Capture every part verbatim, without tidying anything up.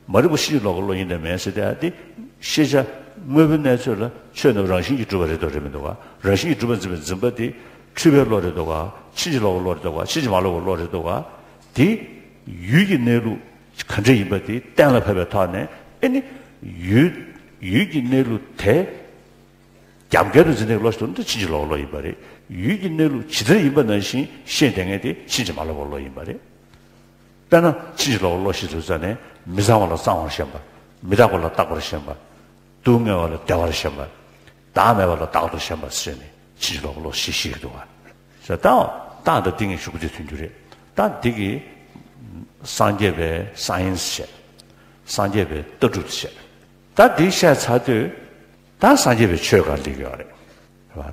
མ་རིག་པ་ཕྱིན་ཅི་ལོག་གི་བློ་ཡིན་དང་མིན་ཟེར་དེ་ཡང་དེ་ཤེས་བྱ་དངོས་པོའི་གནས་ཚོད་ལ་ཆོས་རྣམས་རང་བཞིན་གྱིས་གྲུབ་པ་རེད་དོ་རེད་མི་འདུག་ག་རང་བཞིན་གྱིས་གྲུབ་པར་འཛིན་པའི་འཛིན་པ་དེ་འཁྲུལ་པའི་བློ་རེད་འདུག་ག་ཕྱིན་ཅི་ལོག་གི་བློ་རེད་འདུག་ག་ཕྱིན་ཅི་མ་ལོག་པའི་བློ་རེད་འདུག་ག་དེ་ཡུལ་གྱི་གནས་ལུགས་ག་འདྲ་ཡིན་པ་དེ་གཏན་ལ་ཕབ་པའི་ཐོག་ནས་ཨེ་ནི་ཡུལ་ཡུལ་གྱི་གནས་ལུགས་དེ། རྒྱབ་འགལ་དུ་འཛིན་མཁན་གྱི་བློ་ཞིག་འདུག་ན་དེ་ཕྱིན་ཅི་ལོག་པའི་བློ་ཡིན་པ་རེད། ཡུལ་གྱི་གནས་ལུགས་ཇི་ལྟར་ཡིན་པ་ནང་བཞིན་ཤེས་བསྡད་མཁན་དེ་ཕྱིན་ཅི་མ་ལོག་པའི་བློ་ཡིན་པ་རེད། དཔེར་ན་ཕྱིན་ཅི་ལོག་པའི་བློ་ཞིག་ཟེར་ཙང་ནས་མི་གཙང་བ་ལ་གཙང་བར་ཞེན་པ། མི་རྟག་པ་ལ་རྟག་པར་ཞེན་པ། སྡུག་བསྔལ་བ་ལ་བདེ་བར་ཞེན་པ། བདག་མེད་པ་ལ་བདག་ཏུ་ཞེན་པ་ཟེར་ནས་ཕྱིན་ཅི་ལོག་པའི་བློ་ཞིག་ཤེས་ཀྱི་འདུག་ག་ཟེར་ད་ད་ད་འདི་ངས་ཞུ་རྒྱུ་དེ་མཐུན་རྒྱུ་རེད། ད་འདི་གི་སངས་རྒྱས་པའི་སའེན་སི་བཤད། སངས་རྒྱས་པའི་ལྟ་གྲུབ་བཤད། ད་འདི་བཤད་ཚར་དུས། ད་སངས་རྒྱས་པའི་ཆོས་གང་ལེགས་ཡོད་རེད།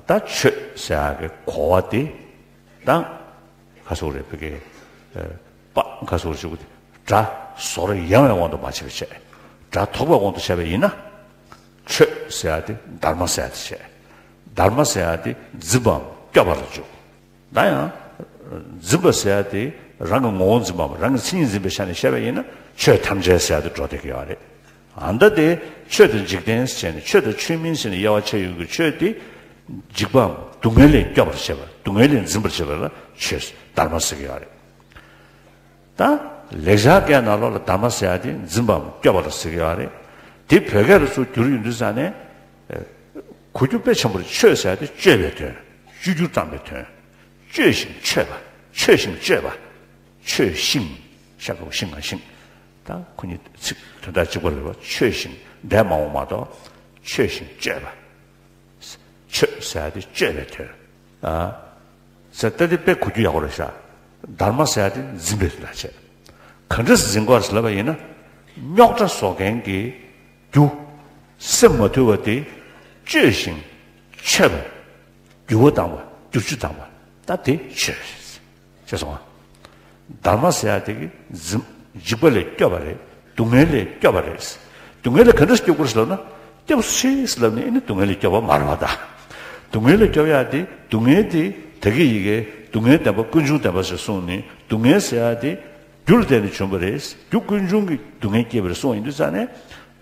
ད་ཆོས་ཟེར་ཡག་གི་གོ་བ་དེ་ད་ག་སོག་རེད་བོད་སྐད་པ་ག་སོག་རེད་ཞུ་གི་དེ་སྒྲ་ཟོར་ཡང་བའི་དབང་དུ་མ་བྱས་པ་བྱས། སྒྲ་ཐོགས་པའི་དབང་དུ་བྱས་པ་ཡིན་ན། ཆོས་ཟེར་ཡག་དེ་དྷརྨ་ཟེར་ཡག་དེ་བྱས། དྷརྨ་ཟེར་ཡག་དེ་འཛིན་པའམ་སྐྱོབ་པ་ལ་འཇུག་ད་ཡང་འཛིན་པ་ཟེར་ཡག་དེ་རང་གི་ངོ་བོ་འཛིན་པའམ་རང་གི་མཚན་ཉིད་འཛིན་པའི་ཆ་ནས་བཤད་པ་ཡིན་ན་ཆོས་ཐམས་ཅད་ཟེར་ཡག་དེ་འགྲོ་བསྡད་ཀྱི་ཡོད་རེད། ཨ་ད་དེ་ཆོས་དང་འཇིག་རྟེན་ཟེར་ནས་ཆོས་དང་ཆོས་མིན་ཟེར་ནས་དབྱེ་བ་ཕྱེ་ཡོང་གི་ཆོས་དེ་འཇིགས་པའམ་སྡུག་བསྔལ་ལས་སྐྱོབ་པར་བྱེད་པ་སྡུག་བསྔལ་ལས་འཛིན་པར་བྱེད་པ་ལ་ཆོས་དྷརྨ་ཟེར་གྱི་ཡོད་རེད། ད་ལེགས་སྦྱར་སྐད་ནང་ལོགས་ལ་དྷརྨ་ཟེར་ཡག་དེ་འཛིན་པའམ་སྐྱོབ་པ་ལ་ཟེར་གྱི་ཡོད་རེད། དེ་བོད་སྐད་ལ་ཚུར་བསྒྱུར་ཡོང་དུས་ཙང་ནས། གོ་རྒྱུ་དཔེ་ཆེན་པོ་རེད། ཆོས་ཟེར་ཡག་དེ་སྤྱོད་པའི་དོན། བཅོས་བསྒྱུར་བཏང་བའི་དོན། སྤྱོད་ཞིང་སྤྱོད་པ། ཆོས་ཤིང་སྤྱོད་པ། ཆོས་ཤིང་། ཤ་ག་བ་ཤིང་ང་ཤིང་། ད་ཁོ་གཉིས་ཚིག་དོན་དག་གཅིག་པ་རེད་པ། ཆོས་ཤིང་འདས་མ་འོངས་མ་གཏོགས། ཆོས་ཤིང་སྤྱོད་པ། ཆོས་ཟེར་ཡག་དེ་སྤྱོད་པའི་དོན། ཨ། ཟེར་ད་དེ་དཔེ་གོ་རྒྱུ་ཡག་པོ་རེད་ཤག་དྷརྨ་ཟེར་ཡག་དེ་འཛིན་པའི་དོན་དག་བྱས། ག་འདྲས་འཛིན་དགོས་རེད་ལབ་པ་ཡིན་ན། རྙོག་དྲ་བཟོ་མཁན་གྱི་རྒྱུ། སེམས་མ་དུལ་བ་དེ་བཅོས་ཤིང་འཆོས་པ། འགྱུར་བ་བཏང་བ་བསྒྱུར་བཅོས་བཏང་བ། ད་དེ་ཆོས་རེད། ཅེས་གསུངས་པ། དྷརྨ་ཟེར་ཡག་དེ་གི་འཛིན་འཇིགས་པ་ལས་སྐྱོབ་པ་རེད། སྡུག་བསྔལ་ལས་སྐྱོབ་པ་རེད། སྡུག་བསྔལ་ལས་ག་འདྲས་སྐྱོབ་དགོས་རེད་ལབ་ན། སྐྱོབ་ཤིག་ལབ་ནས་ཨེ་ནི་སྡུག་བསྔལ་ལས་སྐྱོབ་པ་མ་རེད་པ་ད། སྡུག་བསྔལ་ལས་སྐྱོབ་ཡག་དེ་སྡུག་བསྔལ་དེ་ད་གི་ཡི་གེ་སྡུག་བསྔལ་བདེན་པ་ཀུན་འབྱུང་བདེན་པ་ཞེས་གསུངས་ནས་སྡུག་བསྔལ་ཟེར་ཡག་དེ། རྒྱུ་ལ་བརྟེན་ནས་བྱུང་བ་རེད། རྒྱུ་ཀུན་འབྱུང་གི་སྡུག་བསྔལ་སྐྱེས་པ་རེད་གསུངས་ཡོང་དུས་ཙང་ནས།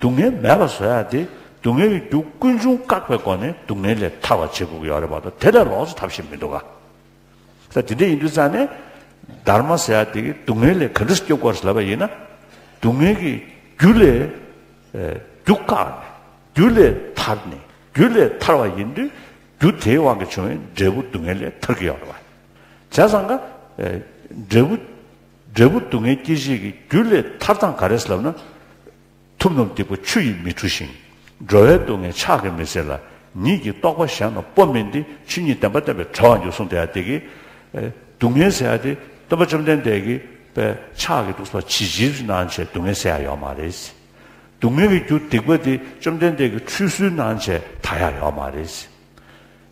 སྡུག་བསྔལ་མེད་པ་བཟོ་ཡག་དེ་སྡུག་བསྔལ་གྱི་རྒྱུ་ཀུན་འབྱུང་བཀག་པའི་སྒོ་ནས་སྡུག་བསྔལ་ལས་ཐར་བ་བྱེད་དགོས་ཀྱི་ཡོད་རེད་མ་གཏོགས་དེ་ལས་ལོགས་སུ་ཐབས་ཤེས་མི་འདུག་ག་ད་དེ་འདྲ་ཡིན་དུས་ཙང་ནས་དྷརྨ་ཟེར་ཡག་དེ་གིས་སྡུག་བསྔལ་ལས་ག་འདྲ་སྐྱོབ་དགོས་རེད་ལབ་པ་ཡིན་ན། སྡུག་བསྔལ་གྱི་རྒྱུ་ལས་ཨེ་རྒྱུ་བཀག་ནས་རྒྱུ་ལས་ཐར་ནས་རྒྱུ་ལས་ཐར་བ་ཡིན་དུས་རྒྱུ་དེའི་དབང་གིས་བྱུང་བའི་འབྲས་བུ་སྡུག་བསྔལ་ལས་ཐར་གྱི་ཡོད་རེད་པ། བྱས་ཙང་ཀ་ཨེ་འབྲས་བུ། འབྲས་བུ་སྡུག་བསྔལ་སྐྱེད་བྱེད་ཀྱི་རྒྱུ་ལས་ཐར་སྟངས་ག་རེ་ཟེར་ལབ་ན། ཐུབ་རྣམས་སྡིག་པ་ཆུ་ཡིས་མི་འཁྲུ་ཞིང་། འགྲོ་བའི་སྡུག་བསྔལ་ཕྱག་གིས་མི་སེལ་ལ། ཉིད་ཀྱི་རྟོགས་པ་གཞན་ལ་སྤོ་མིན་ཏེ། ཆོས་ཉིད་བདེན་པ་བསྟན་པས་གྲོལ་བར་འགྱུར་གསུངས་དེ་ཡང་དེ་གི་སྡུག་བསྔལ་ཟེར་ཡག་དེ་སྟོན་པ་བཅོམ་ལྡན་འདས་ཀྱིས་པའི་ཕྱག་གིས་འདུག་སེ་བྱིལ་བྱིལ་གནང་བྱས་སྡུག་བསྔལ་སེལ་ཡག་ཡོད་མ་རེད། སྡུག་བསྔལ་གྱི་རྒྱུ་སྡིག་པ་དེ་བཅོམ་ལྡན་འདས་ཀྱིས་ཁྲུས་གསོལ་གནང་བྱས་དག་ཡག་ཡོད་མ་རེད།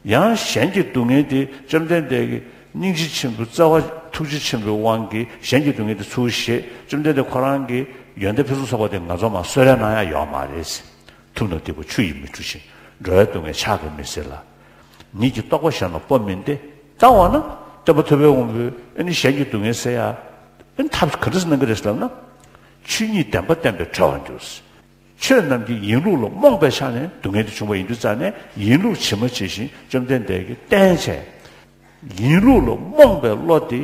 ཡང་གཞན་གྱི་སྡུག་བསྔལ་དེ་བཅོམ་ལྡན་འདས་ཀྱི་སྙིང་རྗེ་ཆེན་པོའི་བརྩེ་བ་ཐུགས་རྗེ་ཆེན་པོའི་དབང་གིས་གཞན་གྱི་སྡུག་བསྔལ་དེ་ཚུར་བཞེས། བཅོམ་ལྡན་འདས་ཁོ་རང་གི་ཡོན་ཏན་ཕུན་སུམ་ཚོགས་པ་དེ་ང་ཚོ་མར་གསོལ་རས་གནང་ཡག་ཡོད་མ་རེད། ཐུབ་རྣམས་སྡིག་པ་ཆུ་ཡིས་མི་འཁྲུ་ཞིང་། འགྲོ་བའི་སྡུག་བསྔལ་ཕྱག་གིས་མི་སེལ་ལ། ཉིད་ཀྱི་རྟོགས་པ་གཞན་ལ་སྤོ་མིན་ཏེ། ད་འོ་ན་སྟོན་པ་ཐུབ་པའི་དབང་པོས་ཨ་ནི་གཞན་གྱི་སྡུག་བསྔལ་སེལ་ཡག་ཨ་ནི་ཐབས་ག་འདྲ་སེ་གནང་གི་རེད་ཟེར་ལབ་ན། ཆོས་ཉིད་བདེན་པ་བསྟན་པས་གྲོལ་བར་འགྱུར། ཆོས་རྣམས་ཀྱི་ཡིན་ལུགས་ལ་རྨོངས་པའི་ཆ་ནས་སྡུག་བསྔལ་དེ་བྱུང་བ་ཡིན་དུས་ཙང་ནས་ཡིན་ལུགས་ཇི་མ་ཇི་བཞིན་བཅོམ་ལྡན་འདས་ཀྱིས་བསྟན་བྱས། ཡིན་ལུགས་ལ་རྨོངས་པའི་བློ་དེ་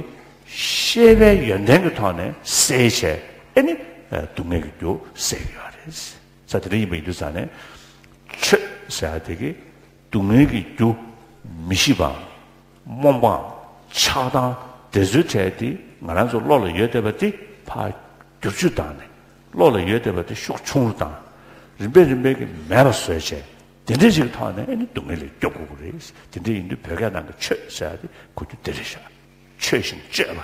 ཤེས་པའི་ཡོན་ཏན་གྱི་ཐོག་ནས་སེལ་བྱས་ཨེ་ནི་སྡུག་བསྔལ་གྱི་རྒྱུ་སེལ་གྱི་ཡོད་རེད། ས་དེ་འདྲ་ཡིན་པ་ཡིན་དུས་ཙང་ནས་ཆོས་ཟེར་ཡག་དེ་གིས་སྡུག་བསྔལ་གྱི་རྒྱུ་མི་ཤེས་པའམ། རྨོངས་པའམ་ཆགས་སྡང་དེ་ཚོའི་གྲས་དེ་ང་རང་ཚོ་བློ་ལ་ཡོད་བསྡད་པ་དེ་ཕར་བསྒྱུར་བཅོས་བཏང་ནས་བློ་ལ་ཡོད་བསྡད་པ་དེ་ཤུགས་ཆུང་རུ་བཏང་། རིམ་པས་རིམ་པས་ཀྱིས་མེད་པ་བཟོས་བྱས་དེ་འདྲ་ཞིག་གི་ཐོག་ནས་ཨ་ནི་སྡུག་བསྔལ་ལས་སྐྱོབ་དགོས་ཀྱི་རེད། དེ་འདྲ་ཡིན་དུས་བོད་སྐད་ནང་གི་ཆོས་ཟེར་ཡག་དེ་གོ་རྒྱུ་དེ་རེད་ཤག་ཆོས་ཤིང་གཅོད་པ།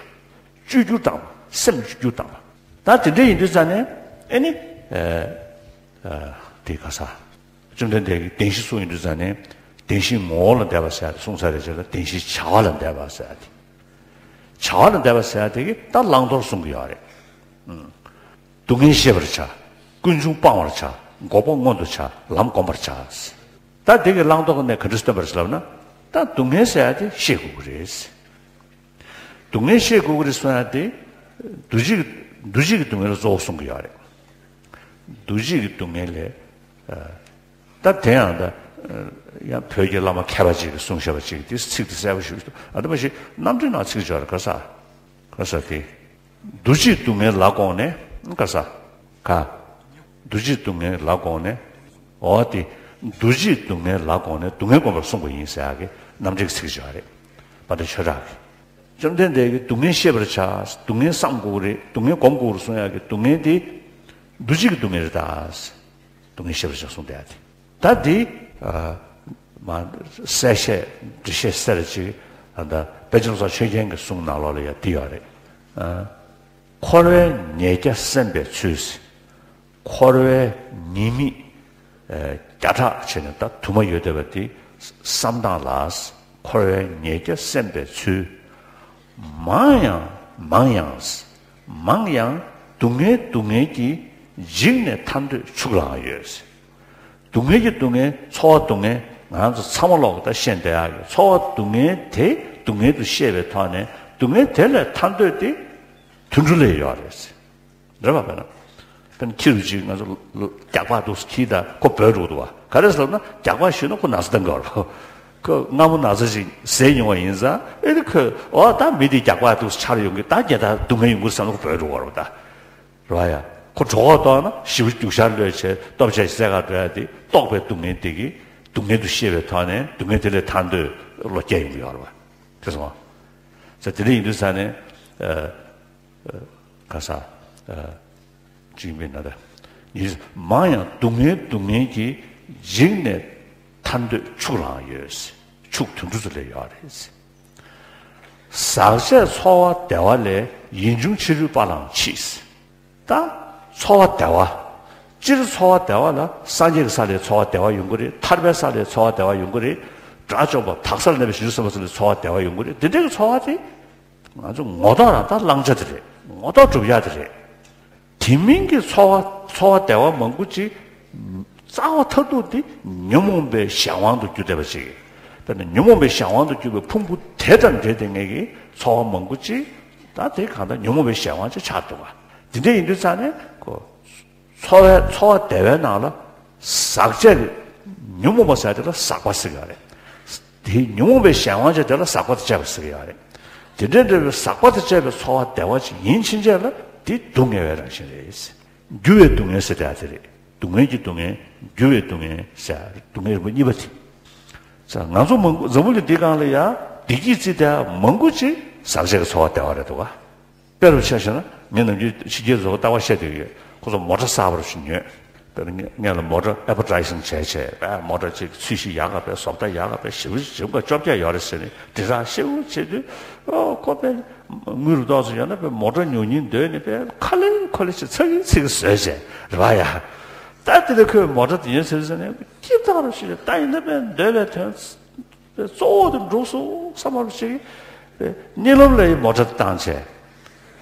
བཅོས་བསྒྱུར་བཏང་བ། སེམས་བཅོས་བསྒྱུར་བཏང་བ། ད་དེ་འདྲ་ཡིན་དུས་ཙང་ནས་ཨ་ནི་ཨ་ཨ་དེ་ག་ས། བཅོམ་ལྡན་འདས་ཀྱིས་བདེན་བཞི་གསུངས་ཡོང་དུས་ཙང་ནས་བདེན་བཞིའི་ངོ་བོ་ལ་འདས་པ་ཟེར་ཡག་དེ་གསུངས་ཚར་རེད། བྱས་ཙང་བདེན་བཞིའི་བྱ་བ་ལ་འདས་པ་ཟེར་ཡག་དེ། བྱ་བ་ལ་འདས་པ་ཟེར་ཡག་དེ་གིས་ད་བླང་དོར་གསུང་གི་ཡོད་རེད། ཨུམ། སྡུག་བསྔལ་ཤེས་པར་བྱ། ཀུན་འབྱུང་སྤང་བར་བྱ། འགོག་པ་མངོན་དུ་བྱ། ལམ་བསྒོམ་པར་བྱ། ད་དེ་གི་བླང་དོར་གྱི་གནས་ག་འདྲ་སྟོན་པ་རེད་ལབ་ན། ད་སྡུག་བསྔལ་ཟེར་ཡག་དེ་ཤེས་དགོས་ཀྱི་རེད། སྡུག་བསྔལ་ཤེས་དགོས་ཀྱི་རེད་གསུང་ཡག་དེ། འདུ་བྱེད་ཀྱི་འདུ་བྱེད་ཀྱི་སྡུག་བསྔལ་ལ་གཙོ་བོ་གསུང་གི་ཡོད་རེད། འདུ་བྱེད་ཀྱི་སྡུག་བསྔལ་ལས། ད་དེ་ཡང་ད་ཡང་བོད་ཀྱི་བླ་མ་མཁས་པ་ཅིག་གིས་གསུངས་བཞག་པ་ཅིག་དེ་ཚིག་དེ་གསལ་པོ་ཞིག་འདུག་ཨ་ད་མ་གཞི་རྣམ་འགྲེལ་ནང་ཚིག་སྦྱོར་ག་ས་ག་ས་དེ། འདུ་བྱེད་སྡུག་བསྔལ་ལ་དགོངས་ནས་ག་ས་ག་འདུ་བྱེད་སྡུག་བསྔལ་ལ་དགོངས་ནས། འོ་དེ། འདུ་བྱེད་སྡུག་བསྔལ་ལ་དགོངས་ནས་སྡུག་བསྔལ་བསྒོམ་པར་གསུངས་པ་ཡིན་ཟེར་ཡག་གི་རྣམ་འགྲེལ་གྱི་ཚིག་ཅིག་ཡོད་རེད། པཎ་ཌི་ཏ་ཆོས་གྲགས་ཀྱིས། བཅོམ་ལྡན་འདས་ཀྱིས་སྡུག་བསྔལ་ཤེས་པར་བྱ། སྡུག་བསྔལ་བསམ་དགོས་རེད། སྡུག་བསྔལ་སྒོམ་དགོས་རེད་གསུང་ཡག་གི་སྡུག་བསྔལ་དེ། འདུ་བྱེད་ཀྱི་སྡུག་བསྔལ་རེད་ད། སྡུག་བསྔལ་ཤེས་པར་བྱ་གསུངས་བསྡད་དེ། ད་འདི། ཨ། མ། གསལ་བཤད་འགྲེལ་བཤད་གསལ་ཅིག་ཨ་ད་པཎ་ཆེན་བློ་བཟང་ཆོས་རྒྱན་གྱི་གསུང་ནང་ལོགས་ལ་ཡང་འདི་ཡོད་རེད། ཨ། འཁོར་བའི་ཉེས་བརྒྱ་སེམས་པའི་ཚུལ། འཁོར་བའི་ཉེས་དམིགས། ཨ། བརྒྱ་ཕྲག་བྱས་ནས་ད་དུ་མ་ཡོད་བསྡད་པ་དེ་བསམ་སྟངས་ལ། འཁོར་བའི་ཉེས་བརྒྱ་སེམས་པའི་ཚུལ། མང་ཡང་མང་ཡང་། མང་ཡང་སྡུག་བསྔལ་སྡུག་བསྔལ་གྱིས་འཇིགས་ནས་ཐར་འདོད་ཕྱུག་ལའང་ཡོད། སྡུག་བསྔལ་གྱི་སྡུག་བསྔལ་ཚོར་བ་སྡུག་བསྔལ་ང་ཚོ་ཚང་མ་ལོག་ད་ཤེས་བསྡད་ཡག་གི་ཚོར་བ་སྡུག་བསྔལ་དེ་སྡུག་བསྔལ་དུ་ཤེས་པའི་ཐོག་ནས་སྡུག་བསྔལ་དེ་ལས་ཐར་འདོད་དེ་དུད་འགྲོ་ལ་ཡོད་རེད། རེད་པ། དཔེར་ན། དཔེར་ན་ཁྱི་རུ་ཅིག་ང་ཚོ་རྒྱགས་པ་འདུག་ཁྱི་དང་ཁོ་འབོད་འགྲོ་འདུག་བ། ག་རེ་ཟེར་ན་རྒྱགས་པ་ཞུས་ན་ཁོ་ན་ཚ་བཏང་གི་རེད། ཁོ་སྔ་མོ་ན་ཚ་ཅིག་ཟས་མྱོང་བ་ཡིན་ཙང་ཨེ་ནི་ཁོས་འོ་ད་མི་འདི་རྒྱགས་པ་འདུག་ཆར་ཡོང་གི་ད་རྒྱ་ད་སྡུག་བསྔལ་ཡོང་གི་བསམ་ན་ཁོ་འབོད་འགྲོ་བ་རེད་ད། རེད་བ་ཡ། ཁོ་གྲོད་ཁོག་ལྟོགས་ན་ཞེ་པོ་རྒྱུག་ཤར་གློད་བྱས་སྟོབས་ཆེ་ཞིག་བཙལ་ག་འགྲོ་ཡ་དེ་ལྟོགས་པའི་སྡུག་བསྔལ་དེ་གི་སྡུག་བསྔལ་དུ་ཤེས་པའི་ཐོག་ནས་སྡུག་བསྔལ་དེ་ལས་ཐར་འདོད་བློ་སྐྱེ་ཡོང་གི་ཡོད་རེད་བ། དེ་སོང་བ། ས་དེ་འདྲ་ཡིན་དུས་ས་ནས། ཨ། ཨ། ག་ས། ཨ། ཅིག་མིན་ན་ད། ཡིན། མང་ཡང་སྡུག་བསྔལ་སྡུག་བསྔལ་གྱིས་འཇིགས་ནས་ཐར་འདོད་ཕྱུག་ལའང་ཡོད། ཕྱུག་དུད་འགྲོ་ཚོ་ལ་ཡོད་རེད། ཟག་བཅས་ཚོར་བ་བདེ་བ་ལས་ཡིད་འབྱུང་ཕྱི་རོལ་པ་ལའང་མཆིས། ད། ཚོར་བ་བདེ་བ། སྤྱིར་ཚོར་བ་བདེ་བ་ལ་སངས་རྒྱས་ཀྱི་ས་ལས་ཚོར་བ་བདེ་བ་ཡོང་གི་རེད། ཐར་པའི་ས་ལས་ཚོར་བ་བདེ་བ་ཡོང་གི་རེད། དགྲ་བཅོམ་པ་དག་སར་གནས་པའི་བྱང་ཆུབ་སེམས་དཔའ་ཚོ་ལས་ཚོར་བ་བདེ་བ་ཡོང་གི་རེད། འདི་འདྲའི་ཚོར་བ་དེ། ང་ཚོ་ངོ་ཐོག་རང་ད་བླང་བྱ་དེ་རེད། ངོ་ཐོག་སྒྲུབ་ཡ་དེ་རེད། དེ་མིན་གྱི་ཚོར་བ་ཚོར་བ་བདེ་བ་མང་པོ་ཅིག་རྩ་བ་མཐར་ཐུག་དེ་ཉོན་མོངས་པའི་གཞན་དབང་དུ་གྱུར་བསྡད་པ་ཅིག་དཔེར་ན་ཉོན་མོངས་པའི་གཞན་དབང་དུ་གྱུར་པའི་ཕུང་པོ་དེ་དང་འབྲེལ་ཏེ་ངེས་ཀྱི་ཚོར་བ་མང་པོ་ཅིག་ད་དེ་གང་ལྟར་ཉོན་མོངས་པའི་གཞན་དབང་ཅིག་ཆགས་འདུག་ག་དེ་འདྲ་ཡིན་དུས་ཙང་ནས་ཁོ། ཚོར་བའི་ཚོར་བ་བདེ་བའི་ནང་ལ་ཟག་བཅས་ཀྱི་ཉོན་མོངས་པ་ཟེར་དེ་ལ་ཟག་པ་ཟེར་གྱི་ཡོད་རེད། དེའི་ཉོན་མོངས་པའི་གཞན་དབང་བྱས་དེ་ལ་ཟག་པ་དང་བཅས་པ་ཟེར་གྱི་ཡོད་རེད། དེ་འདྲའི་འདྲ་བའི་ཟག་པ་དང་བཅས་པའི་ཚོར་བ་བདེ་བ་ཅིག་ཡིན་ཕྱིན་ཆད་ལ་དེ་སྡུག་བསྔལ་བའི་རང་བཞིན་རེད། འགྱུར་བའི་སྡུག་བསྔལ་ཟེར་དེ་ཨ་དེ་རེད། སྡུག་བསྔལ་གྱི་སྡུག་བསྔལ། འགྱུར་བའི་སྡུག་བསྔལ་ཟེར་སྡུག་བསྔལ་རིམ་པ་གཉིས་པ་དེ། ང་ཚོ་མང་པོ་འཛམ་བུ་གླིང་འདི་སྒང་ལ་ཡང་བདེ་སྐྱིད་བརྩི་དེ་མང་པོ་ཅིག་ཟག་བཅས་ཀྱི་ཚོར་བ་བདེ་བ་རེད་འདུག་ག་དཔེ་རུ་ཆ་བཞག་ན་ངས་ནམ་རྒྱུན་ཕྱི་རྒྱལ་ཚོ་ལྟ་བ་བཤད་བསྡད་ཡོད། ཁོ་ཚོ་མོ་ཊ་གསར་པ་རུ་ཞིག་ཉོས། དཔེར་ན་ངས་ལ་མོ་ཊ་ཨེ་ཌ་ཝར་ཊའི་སིང་བྱས་བྱས་ཨ་མོ་ཊ་ཅིག་ཚུལ་ཤིག་ཡག་ག་དཔེ་བཟོ་ལྟ་ཡག་ག་དཔེ་ཞེ་པོ་ཞིག་བྱེད་དགོས་བཅོ་བརྒྱད་ཡོད་རེད་ཟེར་ནས་དྲིལ་བསྒྲགས་ཞེ་པོ་བྱེད་དུས་ཨོ་ཁོ་དཔེ་དངུལ་རུ་ཏོག་ཙམ་ཡོད་ན་དཔེ་མོ་ཊ་ཉོ་སྙིང་འདོད་ནས་དཔེ་ཁ་ལེ་ཁོ་ལེ་ཞིག་ཚ་གི་ཚིག་གི་བཟོས་བྱས་རེད་བ་ཡ། ད་དེ་ལས་ཁོས་མོ་ཊ་དེ་ཉོས་ཟེར་ཟེར་ནས་སྐྱིད་ཐག་རུ་ཞིག་ད་ཡིན་ན་དཔེ་འདོད་པའི་དོན། གཙོ་བོ་དེ་འགྲུབ་སོང་བསམ་པ་ཞིག་གཉིད་ལམ་ལ་ཡི་མོ་ཊ་དེ་བཏང་བྱས།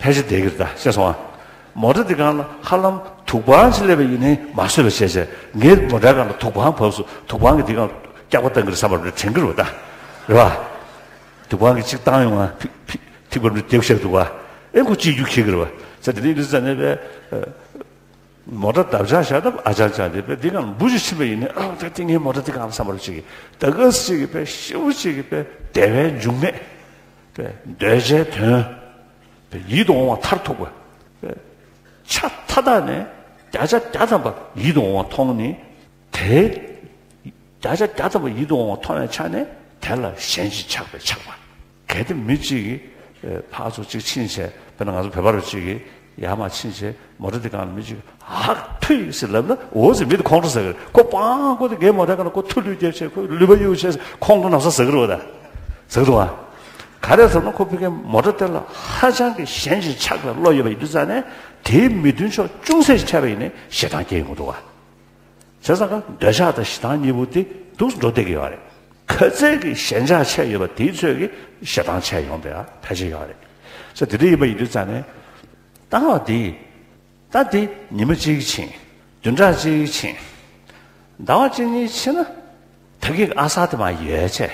ཕལ་ཆེར་བསྡད་ཀྱི་རེད་ད་ཤེས་སོང་ཨ། མོ་ཊ་དེ་སྒང་ལ་ཧ་ལམ་དུག་པང་ཅིག་སླེབས་པ་ཡིན་ནའི་མ་བཟོད་པ་བྱས་བྱས་ངའི་མོ་ཊའི་སྒང་ལ་དུག་པང་བབས་སོང་། དུག་པང་གི་དེ་སྒང་སྐྱག་པ་བཏང་གི་རེད་བསམ་པ་རེད་དྲན་གྱི་རེད་ད། རེད་བ། དུག་པང་གི་གཅིག་བཏང་ཡོང་ང་ཕི་ཕི་ཐིགས་པ་མི་རྡེབ་ཤག་འདུག་བ། ཨེ་ཁོ་ཅིག་རྒྱུ་ཁྱེར་གི་རེད་བ། ས་དེ་ནས་འདི་ས་ནས་པས། མོ་ཊ་བརྡབ་ཆག་བཞག་སྟབས་ཨ་ཅག་ཅག་དེ་པས་འདི་གང་འབུ་ཅིག་ཕྱིན་པ་ཡིན་ནའི་ཨ་ད་ཏིང་ངའི་མོ་ཊ་འདི་གང་ལ་བསམ་པར་བྱེད་ཀྱི་ད་ག་ཟེ་ཅིག་གི་པས་ཤེའུ་ཅིག་གི་པས་བདེ་བའི་འབྱུང་གནས་པས་འདོད་ཆེན་དོན་པས་ཡིད་དུ་འོང་བ་མཐར་ཐུག་པ་པས་ཆ་མཐའ་དག་ནས་བརྒྱ་ཆ་བརྒྱ་ཐམ་པ་ཡིད་དུ་འོང་བ་མཐོང་ནས་དེ་བརྒྱ་ཆ་བརྒྱ་ཐམ་པ་ཡིད་དུ་འོང་བ་མཐོང་བའི་ཆ་ནས་དེ་ལ་ཞེན་ཅིང་ཆགས་པས་ཆགས་པ། གལ་ཏེ་མི་གཅིག་གིས་ཕར་ཚུར་གཅིག་ཕྱིན་བྱས་དཔེར་ན་ང་ཚོ་བོད་པ་རུ་གཅིག་གིས་ཡར་མར་ཕྱིན་བྱས་མོ་ཊ་འདི་སྒང་ལ་མི་གཅིག་ཧག་ཐུ་ཡིག་ཟེར་ལབ་ན་འོ་ཟེར་མི་དེ་ཁོང་ཁྲོ་ཟ་གི་རེད། ཁོ་པང་ཁོ་དེ་ངའི་མོ་ཊ་སྒང་ལ་ཁོ་ཐུ་ལུད་རྒྱབ་བྱས་ཁོ་ལུད་པ་གཡུག་བྱས་ཁོང་ཁྲོ་ན་ཚ་ཟ་གི་རེད་བ་ད། ཟ་གི་འདུག་བ། ག་རེ་ཟེར་ན་ཁོ་ཕ་གིའི་མོ་ཊ་དེ་ལ་ཧ་ཅང་གི་ཞེན་ཅིང་ཆགས་པའི་བློ་ཡོད་པ་ཡིན་དུས་ཙང་ནས་དེའི་མི་མཐུན་ཕྱོགས་ཅུང་ཟད་ཅིག་འཕྲད་པ་ཡིན་ནའི་ཞེ་སྡང་སྐྱེ་ཡོང་གི་འདུག་བ། བྱས་ཙང་ཀ་འདོད་ཆགས་དང་ཞེ་སྡང་གཉིས་པོ་དེ་འདུག་འགྲོ་བསྡད་ཀྱི་ཡོད་རེད། ག་ཚད་ཀྱི་ཞེན་ཆགས་ཆེ་ཡོད་པ་དེའི་ཚོད་ཀྱིས་ཞེ་སྡང་ཆེ་ཡོང་བསྡད་ཡ་ཕལ་ཆེར་ཡོད་རེད། ས་དེ་འདྲ་ཡིན་པ་ཡིན་དུས་ཙང་ནས་ལྟ་བ་དེ་ད་དེ་ཉི་མ་གཅིག་ཕྱིན། བདུན་ཕྲག་གཅིག་ཕྱིན། ཟླ་བ་གཅིག་གཉིས་ཕྱིན་ན་ད་གིན་ཨ་གསར་དེ་མར་ཡོད་ཆེ།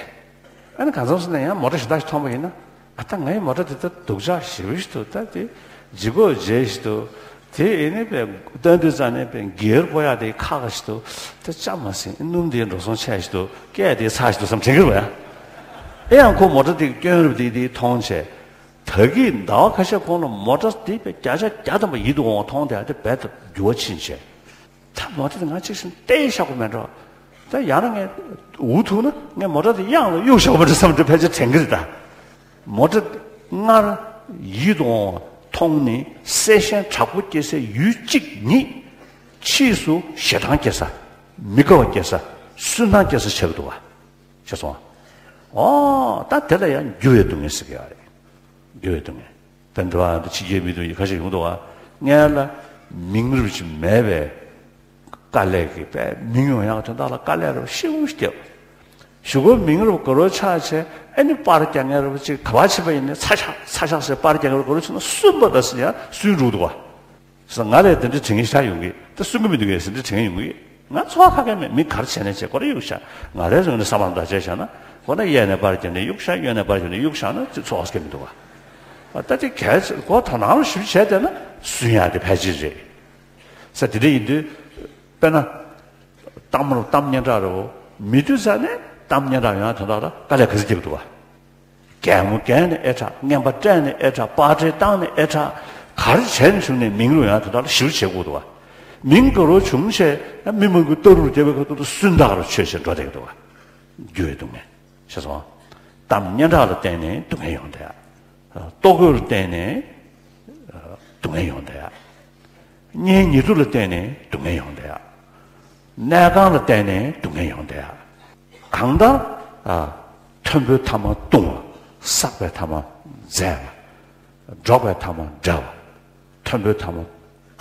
ཨ་ནི་གང་འཚམ་སོང་ན་ཡང་མོ་ཊ་གཞན་དག་ཞིག་མཐོང་པ་ཡིན་ན་ཨ་ད་ངའི་མོ་ཊ་དེ་ད་སྡུག་ཅག་ཞེ་པོ་ཞིག་འདུག་ད་དེ་ལྗིད་ཁོག་རྒྱས་ཞིག་འདུག་དེ་ཡིན་ནི་པས་སྟོན་དུས་ཙང་ནས་པས་སྒེར་པོ་ཡག་དེ་ཁ་ཁ་ཞིག་ཏུ་དེ་ལྕམ་མ་ཟིན་སྣུམ་དེ་འགྲོ་སོང་ཆེ་ཞིག་ཏུ་སྐད་དེ་ཚ་ཞིག་ཏུ་བསམ་དྲན་གི་རེད་པ། ཡ། ཨེ་ཡང་ཁོ་མོ་ཊ་དེ་སྐྱོན་རབས་དེ་དེ་མཐོང་བྱས། ད་གིན་ཟླ་བ་ཁ་ཤས་གོང་ལ་མོ་ཊ་དེ་པས་བརྒྱ་ཆ་བརྒྱ་ཐམ་པ་ཡིད་དུ་འོང་བ་མཐོང་དེ་ཨ་དེ་རྦད་དེ་འགྱུར་བ་ཕྱིན་བྱས། ད་མོ་ཊ་དེ་ང་གཅིག་བཞིན་བལྟས་བཞག་གི་མེད་འགྲོ། ད་ཡང་ན་ངས་འུ་ཐུག་ན་ངས་མོ་ཊ་དེ་གཡང་ལ་གཡུག་བཞག་པ་འདྲ་བསམ་དུ་ཕལ་ཆེར་དྲན་གི་རེད་ད། མོ་ཊ་སྔར་ཡིད་དུ་འོང་བ་མཐོང་ནས་གསལ་ཞེན་དྲག་པོ་སྐྱེ་སའི་ཡུལ་གཅིག་ཉིད། ཕྱིས་སུ་ཞེ་སྡང་སྐྱེ་ས། མི་དགའ་བ་སྐྱེ་ས། སུན་སྣང་སྐྱེ་ས་ཆགས་ཀྱི་འདུག་བ། ཤེས་སོང་ཨ། ཨོ་ད་དེ་ལ་ཡང་འགྱུར་བའི་སྡུག་བསྔལ་ཟེར་གྱི་ཡོད་རེད། འགྱུར་བའི་སྡུག་བསྔལ། ད་འདི་བ་ཕྱི་རྒྱལ་མི་དུ་ཡི་ཁ་ཤས་ཡོང་འདུག་བ། སྔོན་ལ་མིང་རབས་ཅིག་མེད་པའི་དཀའ་ལས་ཀྱི་པས་མིང་ཡོང་ཡག་དོན་དག་ལ་དཀའ་ལས་རབས་ཤིའུ་སྐྱེ། གཞུག་གུ་མིང་རབས་དགའ་རབ་ཆགས་བྱས་ཨ་ནི་པར་རྒྱག་མཁན་རབས་ཅིག་ག་པར་ཕྱིན་པ་ཡིན་ནའི་ཚ་ཤག་ཚ་ཤག་ཟེར་པར་རྒྱག་མཁན་རབས་དགའ་རབ་ཕྱིན་ན་སུན་པ་ད་ཟེར་ཡ་སུན་འགྲོ་འདུག་བ། ཟེར་ང་ལས་དེ་འདྲ་དྲན་གྱི་ཤ་ཡོང་གི་ད་སུན་གི་མི་འདུག་གས་ཟེར་འདྲ་དྲན་གྱི་ཡོང་གི། ང་འཚོ་བ་ཁ་སྐད་མེད་མི་གར་བྱས་ནས་བྱས་ཁོ་ར་གཡུག་ཤ། ང་རའི་རིང་ནས་བསམ་པ་འདྲ་བྱས་བཞག་ན་ཁོ་ན་གཡས་ནས་པར་རྒྱབ་ནས་གཡུག་ཤ། གཡོན་ནས་པར་རྒྱབ་ནས་གཡུག་ཤ་ན་ཅི་འཚོ་བ་སྐྱེ་མི་འདུག་བ། ད་དེ་གལ་ཁོ་དོ་སྣང་ཞིབ་བྱས་བསྡད་ན་སུན་ཡག་དེ་ཕལ་ཆེར་རེད། ས་དེ་འདྲ་ཡིན་དུས། དཔེར་ན། གཏམ་རུ་གཏམ་སྙན་གྲགས་རུ་མི་དུས་ས་ནས་གཏམ་སྙན་གྲགས་ཡོང་དོན་དག་ལ་དཀའ་ལས་ག་ཚོད་རྒྱབ་འདུག་བ། གད་མོ་བགད་ནས་ཨེ་དྲག་རྔན་པ་སྤྲད་ནས་ཨེ་དྲག་པར་ཊི་བཏང་ནས་ཨེ་དྲག་ག་རེ་བྱས་ནས་བྱུང་ནས་མིང་རུ་ཡང་དེ་དག་ལ་ཞིབ་བྱེད་དགོས་འདུག་བ། མིང་ག་རུ་བྱུང་བྱས་ན་མི་མང་གི་ལྟ་རུ་བརྒྱབ་པའི་ཁ་ཐུག་ཏུ་སུན་དག་རུ་ཆོད་བྱས་འགྲོ་བསྡད་ཀྱི་འདུག་བ། འགྱུར་བའི་སྡུག་བསྔལ། ཤེས་སོང་། གཏམ་སྙན་གྲགས་ལ་བརྟེན་ནས་སྡུག་བསྔལ་ཡོང་བསྡད་ཡ། ལྟོ་གོས་ལ་བརྟེན་ནས་སྡུག་བསྔལ་ཡོང་བསྡད་ཡ། གཉེན་ཉེ་དུ་ལ་བརྟེན་ནས་སྡུག་བསྔལ་ཡོང་བསྡད་ཡ། གནས་ཁང་ལ་བརྟེན་ནས་སྡུག་བསྔལ་ཡོང་བསྡད་ཡ། གང་ལྟར། ཨ། མཐོན་པོའི་མཐའ་མ་ལྟུང་བ། བསགས་པའི་མཐའ་མ་འཛད་པ། འགྲོགས་པའི་མཐའ་མ་འབྲལ་བ། མཐོན་པོའི་མཐའ་མ་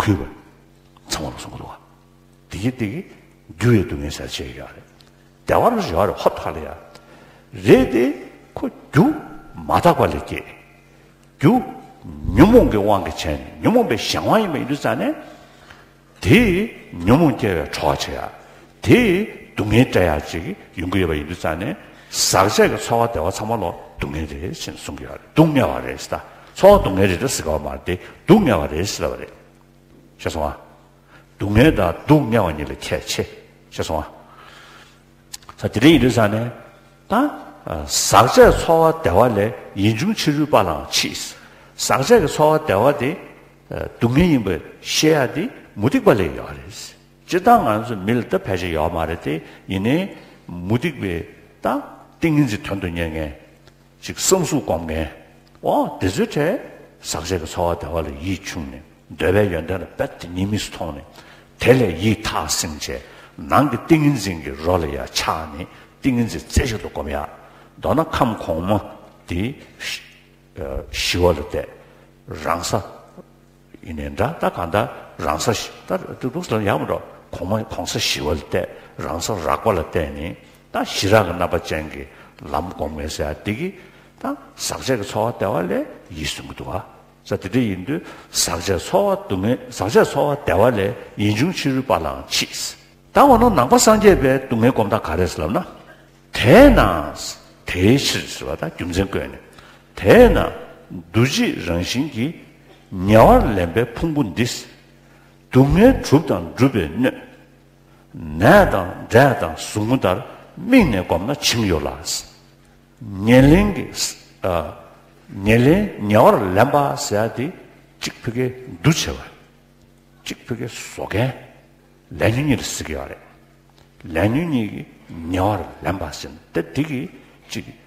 གུས་པ། ཚང་མ་ལ་གསུང་གི་འདུག་བ། དེ་གི་དེ་གི་རྒྱུ་ཡི་སྡུག་བསྔལ་ཟེར་བྱས་ཡོད་རེད། བདེ་བ་རུ་ཡོད་རེད་ཧོབ་ཐག་ལ་ཡ། རེད་དེ་ཁོ་རྒྱུ་མ་དག་པ་ལས་སྐྱེས། རྒྱུ་ཉོན་མོངས་ཀྱི་དབང་གིས་བྱས་ནས་ཉོན་མོངས་པའི་གཞན་དབང་ཡིན་པ་ཡིན་དུས་ཙང་ནས། དེས་ཉོན་མོངས་སྐྱེ་བའི་གྲོགས་བྱེད་ཡ། དེས་སྡུག་བསྔལ་སྤྲད་ཡ་ཅིག་ཡོང་གི་ཡོད་པ་ཡིན་དུས་ཙང་ནས། ཟག་བཅས་ཀྱི་ཚོར་བ་བདེ་བ་ཚང་མ་ལོ་སྡུག་བསྔལ་རེད་ཅེས་གསུང་གི་ཡོད་རེད། སྡུག་བསྔལ་བ་རེད་ཟེར་ད། ཚོར་བ་སྡུག་བསྔལ་རེད་ད་ཟེར་གི་ཡོད་མ་རེད་དེ་སྡུག་བསྔལ་བ་རེད་ཟེར་བ་རེད། ཤེས་སོང་ཨ། སྡུག་བསྔལ་དང་སྡུག་བསྔལ་བ་གཉིས་ལ་ཁྱད་ཆེ། ཤེས་སོང་ཨ། ས་དེ་འདྲ་ཡིན་དུས་ཙང་ནས་ད། ཟག་བཅས་ཚོར་བ་བདེ་བ་ལས་ཡིད་འབྱུང་ཕྱི་རོལ་པ་ལའང་མཆིས། ཟག་བཅས་ཀྱི་ཚོར་བ་བདེ་བ་དེ། སྡུག་བསྔལ་ཡིན་པ་ཤེས་ཡ་དེ་མུ་སྟེགས་པ་ལས་ཡོད་རེད། སྤྱིར་བཏང་ང་ཚོ་མི་ལ་ད་ཕལ་ཆེར་ཡོད་མ་རེད་དེ་ཡིན་ནའི་མུ་སྟེགས་པའི་ད་ཏིང་ངེ་འཛིན་དོན་དུ་གཉེར་མཁན། ཅིག་བསམ་གཟུགས་སྒོམ་མཁན། འོ་དེ་ཚོའི་གྲས་ཟག་བཅས་ཀྱི་ཚོར་བ་བདེ་བ་ལ་ཡིད་ཕྱུག་ནས་འདོད་པའི་ཡོན་ཏན་ལ་རྦད་དེ་གཉིས་མིག་སུ་མཐོང་ནས་དེ་ལས་ཡིད་ཐག་བསྲིངས་བྱས་ནང་གི་ཏིང་ངེ་འཛིན་གྱི་རོ་ལ་ཡ་ཆགས་ནས་ཏིང་ངེ་འཛིན་རྩེ་གཅིག་ཏུ་སྒོམ་ཡ། མདོར་ན་ཁམས་གོང་མ་དེ་ཞི་བ་ལ་གཏད། རང་ས་ཡིན་ནའི་འདྲ་ད་གང་ལྟར་རང་ས་ཞི་ད་ཏུ་ཏུ་ལ་ཡག་མ་འགྲོ། གོང་མ་གོང་ས་ཞི་བ་ལ་གཏད། རང་ས་རགས་པ་ལ་གཏད་ནས་ད་ཞི་རགས་ཀྱི་རྣམ་པ་ཅན་གྱི་ལམ་སྒོམ་མཁན་ཟེར་ཡ་དེ་གི་ད་ཟག་བཅས་ཀྱི་ཚོར་བ་བདེ་བ་ལས་ཡིད་སུན་གྱི་འདུག་བ། ས་དེ་འདྲ་ཡིན་དུས་ཟག་བཅས་ཚོར་བ་སྡུག་བསྔལ་ཟག་བཅས་ཚོར་བ་བདེ་བ་ལས་ཡིད་འབྱུང་ཕྱི་རོལ་པ་ལའང་མཆིས། ད་འོ་ན་ནང་པ་སངས་རྒྱས་པའི་སྡུག་བསྔལ་སྒོམ་སྟངས་ག་རེ་ཟེར་ལབ་ན། དེས་ན། དེའི་ཕྱིར་ཟེར་བ་དང་རྒྱུ་མཚན་བཀོད་ནས། དེས་ན། འདུ་བྱེད་རང་བཞིན་གྱིས་ཉེ་བར་ལེན་པའི་ཕུང་པོ་འདི། སྡུག་བསྔལ་གྲུབ་དང་སྒྲུབ་པའི་སྣོད། ནད་དང་འབྲས་དང་ཟུག་རྔུ་ལྟར་དམིགས་ནས་བསྒོམས་ན་བྱིང་ཡོད་ལ། ཉེར་ལེན་གྱི། ཨ། ཉེར་ལེན་ཉེ་བར་ལེན་པ་ཟེར་ཡ་དེ་གཅིག་ཕ་གིའི་འདུ་བྱེད་པ། གཅིག་ཕ་གིའི་བཟོ་མཁན། ལས་ཉོན་གཉིས་ལ་ཟེར་གྱི་ཡོད་རེད། ལས་ཉོན་གཉིས་ཀྱིས་ཉེ་བར་ལེན་པ་ཟེར་ན་དེ་དེ་གིས་གཅིག་